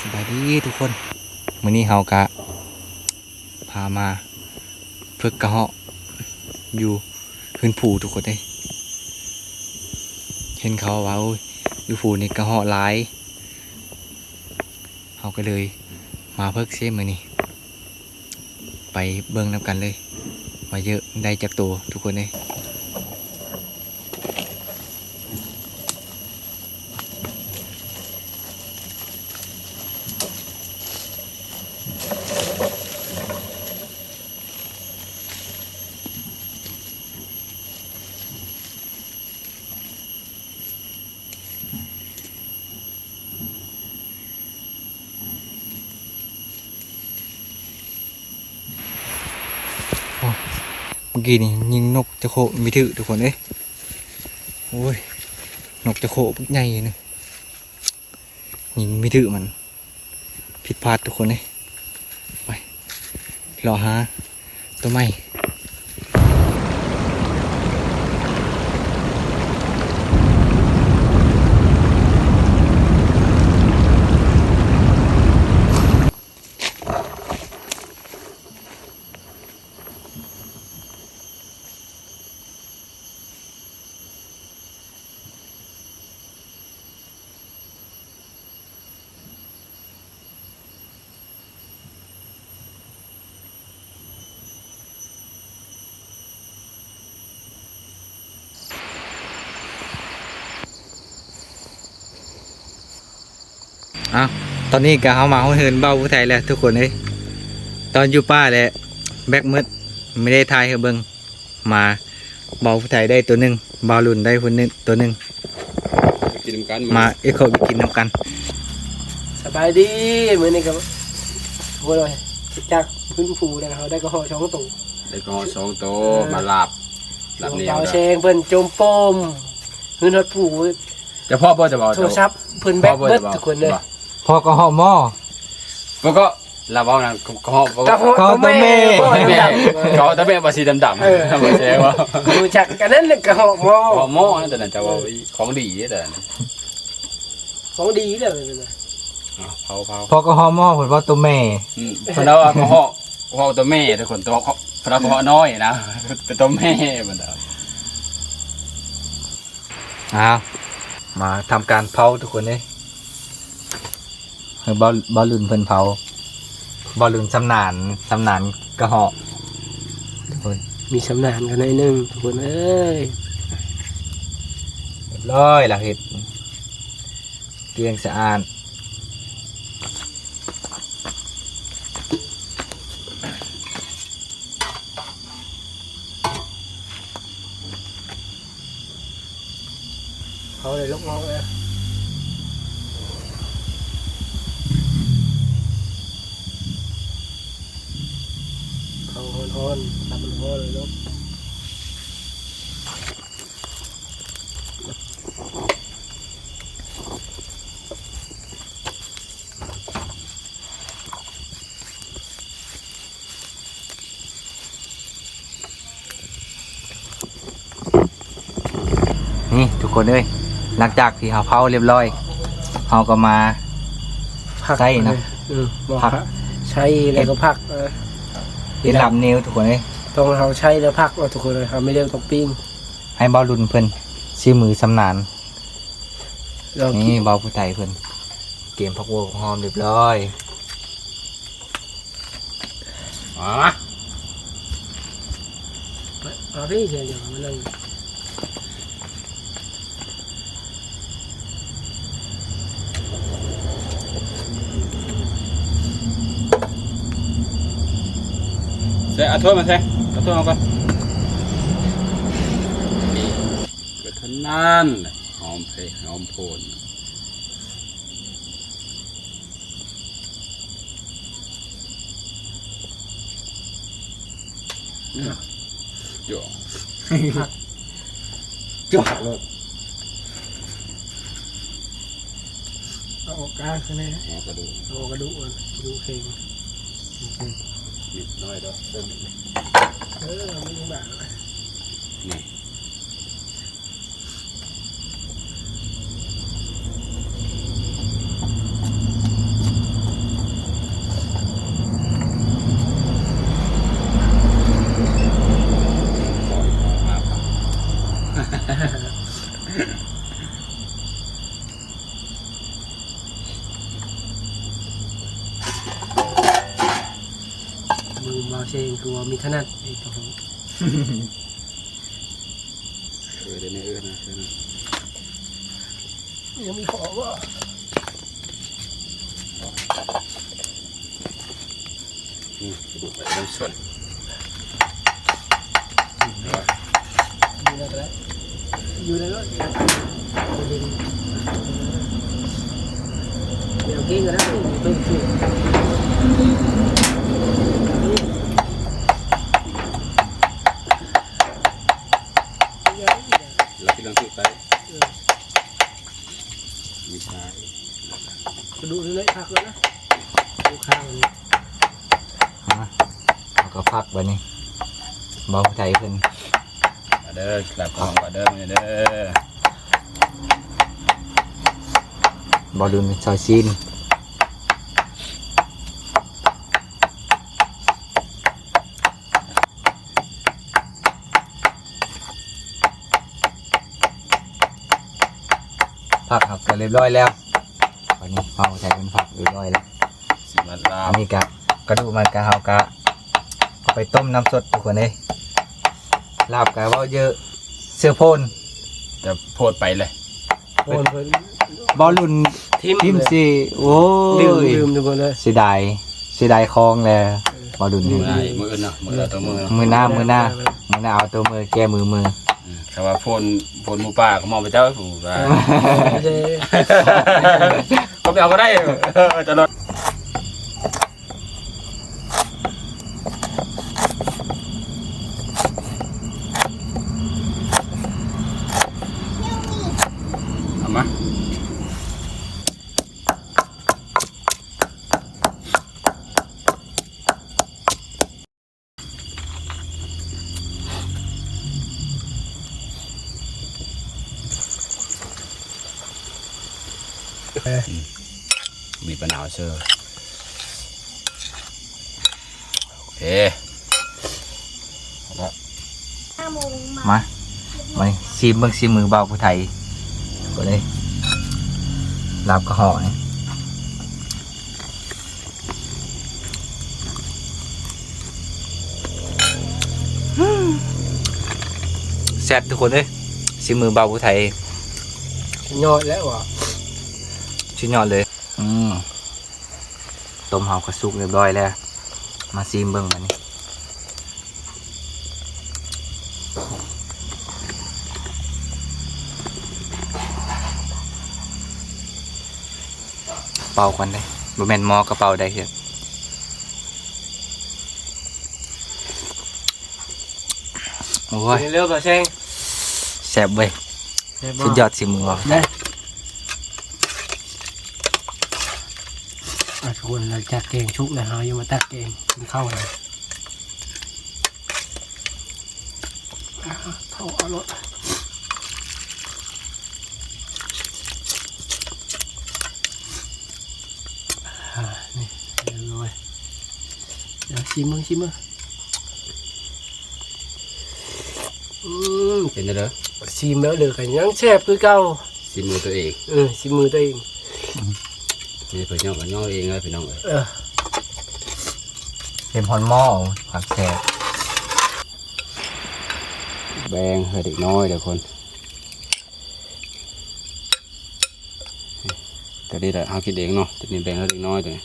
ສະບາຍດີທຸກຄົນ ມື້ນີ້ເຮົາກະພາມາເພິກກະເຫາະຢູ່ເຮືອນຜູ້ທຸກຄົນເອີຍ. ເຫັນເຂົາວ່າ ໂອ້ຍ ຢູ່ຜູ້ນີ້ກະເຫາະຫຼາຍ ເຮົາກະເລີຍມາເພິກເຊມື້ນີ້. ໄປເບິ່ງນຳກັນເລີຍວ່າເຢີະໄດ້ຈັກໂຕທຸກຄົນເອີຍ. ໂອ້ ເມື່ອກີ້ນີ້ຍິງນົກຈະໂຄະມີຖືກທຸກຄົນເອີຍ. ໂອ້ຍ ນົກຈະໂຄະບັກໃຫຍ່ໜຶ່ງ ຍິງມີຖືກ ມັນຜິດພາດທຸກຄົນເອີຍ. ໄປ ເລາະຫາໂຕໃໝ່. ອ້າວ ຕອນນີ້ກະເຮົາມາຮອດເຮືອນບ່າວຜູ້ໄທແລ້ວທຸກຄົນເອີຍ. ຕອນຢູ່ປ່າແຫຼະ ແບັດເໝິດ ບໍ່ໄດ້ຖ່າຍໃຫ້ເບິ່ງ. ມາ ບ່າວຜູ້ໄທໄດ້ໂຕໜຶ່ງ ບ່າວລຸນໄດ້ຄົນໜຶ່ງ ໂຕໜຶ່ງ ໄປກິນນຳກັນ ມາເອັດເຂົ້າໄປກິນນຳກັນ. ສະບາຍດີ ມື້ນີ້ກະ ໂອ້ຍ ຈາກພື້ນພູແລ້ວ ເຮົາໄດ້ກະເຫາະສອງໂຕ ໄດ້ກະເຫາະສອງໂຕ ເອີ ມາລາບ ລາບໜຽວ ບ່າວແຊງເພິ່ນຈົ່ມປົມຂຶ້ນຮອດພູ. ຈະພໍ້ບໍ່ ຈະເວົ້າ ໂທລະສັບເພິ່ນແບັດເບິດທຸກຄົນເດີ. ພໍ້ກະເຫາະໝໍ້ ບໍ່ກໍ ລາວເວົ້ານະ ກະເຫາະ ກະເຫາະໂຕແມ່ ກະເຫາະໂຕແມ່ ກະເຫາະໂຕແມ່ບໍ່ ສີດຳໆ ເອີ ບໍ່ແຊວ່າ ຮູ້ຈັກອັນນັ້ນແຫຼະ ກະເຫາະໝໍ້ ເຫາະໝໍ້ນັ້ນ ແຕ່ນັ້ນຈະເວົ້າຂອງດີເດ້ ຂອງດີແລ້ວນັ້ນນະ. ເອົາ ເຜົາ ເຜົາ ພໍ້ກະເຫາະໝໍ້ ເພິ່ນເວົ້າໂຕແມ່ ອືມ ເພິ່ນເວົ້າກະເຫາະ ເຫາະໂຕແມ່ ແຕ່ຄົນໂຕ ເພິ່ນເວົ້າກະເຫາະນ້ອຍນະ ແຕ່ໂຕແມ່ເພິ່ນ. ອ້າວ ມາທຳການເຜົາທຸກຄົນເອີຍ. ໃຫ້ບ່າວ ບ່າວລຸນເພິ່ນເຜົາ ບ່າວລຸນຊຳນານ ຊຳນານກະເຫາະ ໂອ້ຍ ມີຊຳນານກະໜ້ອຍໜຶ່ງທຸກຄົນເອີຍ. ຮຽບຮ້ອຍ ລາວເຮັດ ກ້ຽງສະອາດ. ເຜົາເລີຍລູກ ເຜົາເລີຍ ເຜົາຮ້ອນໆ ຕັບມັນຮ້ອນເລີຍລູກ. ນີ້ທຸກຄົນເອີຍ ຫຼັງຈາກທີ່ເຮົາເຜົາຮຽບຮ້ອຍ ເຮົາກໍມາ ພັກ ໃສ່ເນາະ ເອີ ພັກ ໃສ່ແລ້ວກໍພັກ ເອີ ເປັນລາບໜຽວທຸກຄົນເອີຍ. ຕ້ອງເຮົາໃສ່ແລ້ວພັກເນາະທຸກຄົນເອີຍ ເຮົາບໍ່ໄດ້ຕ້ອງປີ້ງ. ໃຫ້ບ່າວລຸນເພິ່ນສີມືຊຳນານ. ນີ້ບ່າວຜູ້ໄທເພິ່ນກຽມຜັກບົວຫອມຮຽບຮ້ອຍ. ມາ ມາ ເອົາພີ້ ໃສ່ດຽວມານັ່ງ ໃສ່ ເອົາຖ້ວຍມາໃສ່ ເອົາຖ້ວຍມາກ່ອນ. ເອີ ເທົ່ານັ້ນແຫຼະ ຫອມເພ ຫອມໂພນ. ຈ້ວງ ຈ້ວງໂລດ ເອົາອອກກາງຄືແນ່ ຫົວກະດູກ ເອົາອອກກະດູກກ່ອນ ກະດູກແຂງ ນິດໜ້ອຍດອກ ເຕີມອີກ ເອີ ມັນຍັງບາງ ນີ້. ນີ້ ເບິ່ງບ່າວແຊງຄືວ່າມີຖະໜັດເດ້ ເອີ ເດີນເອີນະ ຍັງມີຂໍບໍ່? ອືມ ກະດູກໄປນຳສ່ວນ ຢູ່ນັ້ນກະໄດ້ ຢູ່ນັ້ນໂລດ ເອົາເອງກະໄດ້ ເບິ່ງຄື ລັກກິນລັງສຸດໄປ ເອີ ມີສາຍ ກະດູກນີ້ແຫຼະ ພັກແລ້ວນະ ຢູ່ຂ້າງນີ້ ມາ ເຮົາກະພັກບາດນີ້ ເບົາໄທເພິ່ນ ມາເດີ ລາບກະຫອງມາເດີ ມາເດີ ເບົາດຸນຊອຍຊີ້ນ. ຜັກເຮົາກະລຽບຮ້ອຍແລ້ວ ບາດນີ້ເຮົາໃສ່ເປັນຜັກລຽບຮ້ອຍແລ້ວ ຊິມາລາບ ອັນນີ້ກະ ກະດູກມັນກະ ເຮົາກະເອົາໄປຕົ້ມນ້ຳສົດທຸກຄົນເອີຍ ລາບກະເວົ້າເຍີະ ເສື້ອໂພນ ແຕ່ໂພດໄປເລີຍ ໂພນເພິ່ນ ເບົາລຸນ ຖິ້ມ ຖິ້ມ ເລີຍ ຊິ ໂອ້ຍ ລືມ ລືມທຸກຄົນເລີຍ ເສຍດາຍ ເສຍດາຍຂອງແຫຼະ ເອີ ເບົາລຸນ ມື້ໜ້າ ມື້ອື່ນເນາະ ມື້ອື່ນເອົາໂຕເມືອເນາະ ມື້ໜ້າ ມື້ໜ້າ ມື້ໜ້າເອົາໂຕເມືອ ແກ້ມືມື ອືມ ຄັນວ່າໂພນ ໂພນໝູປ່າກະມອບໃຫ້ເຈົ້າ ເອີ ກະໄປເອົາກະໄດ້ ເອີ ຕະຫຼອດ. ເອົາມາ ມີປາໜາວເຊີ ໂອເຄ ມາ ມາຊີມເບິ່ງ ຊີມມືບ່າວຜູ້ໄທ ກະເລີຍ ລາບກະຫອງ ແຊບທຸກຄົນເອີຍ ຊີມມືບ່າວຜູ້ໄທ ສຸດຍອດແລ້ວຫວາ ສຸດຍອດເລີຍ ອືມ ຕົ້ມເຮົາກະສຸກລຽບຮ້ອຍແລ້ວ ມາຊີມເບິ່ງບາດນີ້ ເປົ່າກ່ອນເດ້ ບໍ່ແມ່ນໝໍ້ກະເປົ່າໄດ້ເດີ ໂອ້ຍ ກິນເລີຍ ບ່າວແຊງ ແຊບເວີຍ ແຊບບໍ່? ສຸດຍອດສີມື ເອົາ ເດ້ ອ່ະ ທຸກຄົນ ຫຼັງຈາກແກງສຸກແລ້ວ ເຮົາຍັງມາຕັກແກງກິນເຂົ້ານຳ ອ່າ ເຂົ້າເອົາໂລດ ອ່າ ນີ້ ຮຽບຮ້ອຍ ດຽວຊີມເບິ່ງ ຊີມເບິ່ງ ອືມ ເປັນຈັ່ງໃດ? ຊີມແລ້ວເດີ ກະຍັງແຊບຄືເກົ່າ ຊີມມືໂຕເອງ ເອີ ຊີມມືໂຕເອງ ນີ້ເພິ່ນຍ້ອງກະຍ້ອງເອງເລີຍພີ່ນ້ອງເອີຍ ເອີ ເຕັມຮອດໝໍ້ ຄວາມແຊບ ແບ່ງໃຫ້ເດັກນ້ອຍເດີຄົນ. ໂຕນີ້ລະເຮົາກິນເອງເນາະ ໂຕນີ້ແບ່ງໃຫ້ເດັກນ້ອຍໂຕນີ້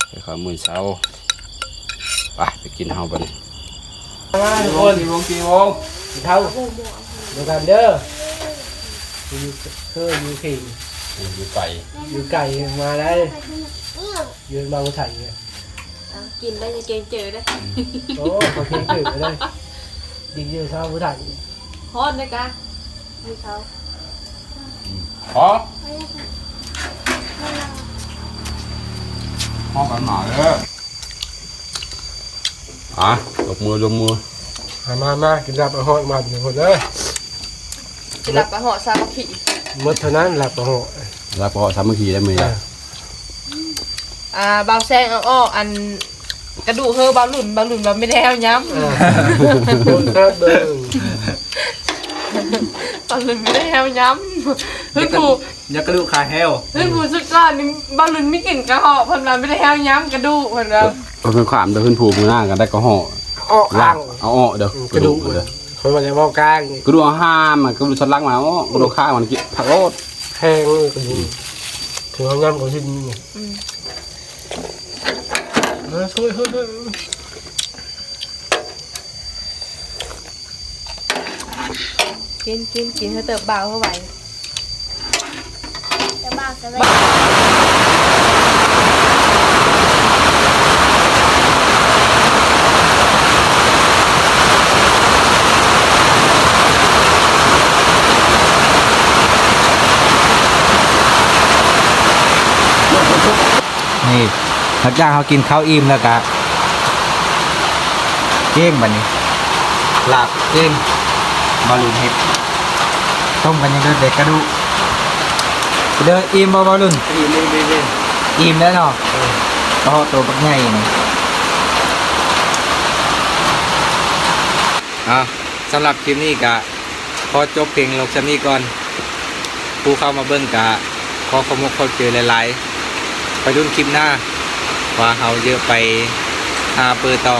ເອີ ໄປເຂົ້າມື້ເຊົ້າ ໄປ ໄປກິນເຮົາບາດນີ້ ມາທຸກຄົນ ກິນວົງ ກິນວົງ ກິນເຂົ້ານຳກັນເດີ ຢູ່ເຄີຢູ່ເຄງ ຢູ່ໄກ ຢູ່ໄກ ມາໄດ້ ຢູ່ເມືອງໄທ ເອົາ ກິນໄດ້ ຢ່າເກງເຈີເດີ ໂອ້ ບໍ່ເກງເຈີເດີ ກິນຢູ່ເຊົາຜູ້ໄທ ຮ້ອນເດ້ກະ ມີເຂົາ ພໍ ພໍກັນໝາເດີ ອ່າ ຕົບມື ຕົບມື ມາ ມາ ມາ ກິນລາບປາເຫາະມາທຸກຄົນເດີ ກິນລາບປາເຫາະສາມັກຄີ ໝົດເທົ່ານັ້ນລາບປາເຫາະ ລາບປາເຫາະສາມັກຄີໄດ້ມື້ນີ້ ເອີ ອ່າ ບ່າວແຊງເອົາອອກ ອັນ ກະດູກເຮີ ບ່າວລຸນ ບ່າວລຸນວ່າແມ່ນແລ້ວຍຳ ອ່າ ຄົນແຊບເບິ່ງ ຕອນນັ້ນບໍ່ໄດ້ແຮວຍຳ ເຮືອນຜູ້ ຢ່າກະດູກຂາແຮວ ເຮືອນຜູ້ສຸດຍອດນີ້ ບ່າວລຸນມີກິນກະເຫາະ ເພິ່ນວ່າບໍ່ໄດ້ແຮວຍຳກະດູກ ເພິ່ນວ່າ ເພິ່ນຂ້າມເດີ ເຮືອນຜູ້ມື້ໜ້າກໍໄດ້ກະເຫາະ ເອົາອອກ ເອົາອອກເດີ ກະດູກເດີ ຂ້ອຍວ່າແລ້ວເວົ້າກາງ ກະດູກຫ້າມ ກະດູກສັນຫຼັງມັນເອົາອອກ ກະດູກຂາມັນກິນຜັກໂລດ ແພງເລີຍກະດູກ ຖືວ່າຍຳກໍຊິມີ ອືມ ເອີ ຊ່ວຍເຮີ້ຍ ກິນ ກິນ ກິນໃຫ້ເຕີບບ່າວເຮົາໄວ ເຕີບບ່າວສະເວນ ນີ້ ຫຼັງຈາກເຮົາກິນເຂົ້າອີ່ມແລ້ວກະ ເກ້ງບາດນີ້ ລາບເກ້ງ ບ່າວລຸນເຮັດ ຕົ້ມກັນຍັງເດີ ແຕ່ກະດູກເດີ ອີ່ມບໍ່ບ່າວລຸນ? ອີ່ມ ອີ່ມ ອີ່ມ ອີ່ມແລ້ວເນາະ ເອີ ກະເຫາະໂຕບັກໃຫຍ່ນີ້ ອ່າ ສຳລັບຄລິບນີ້ກະ ຂໍຈົບພຽງລົງສ່ຳນີ້ກ່ອນ ຜູ້ເຂົ້າມາເບິ່ງກະຂໍຂອບມຸກຂອບໃຈຫຼາຍໆ ໄປລຸ້ນຄລິບໜ້າວ່າເຮົາຈະໄປຫາເປີຕໍ່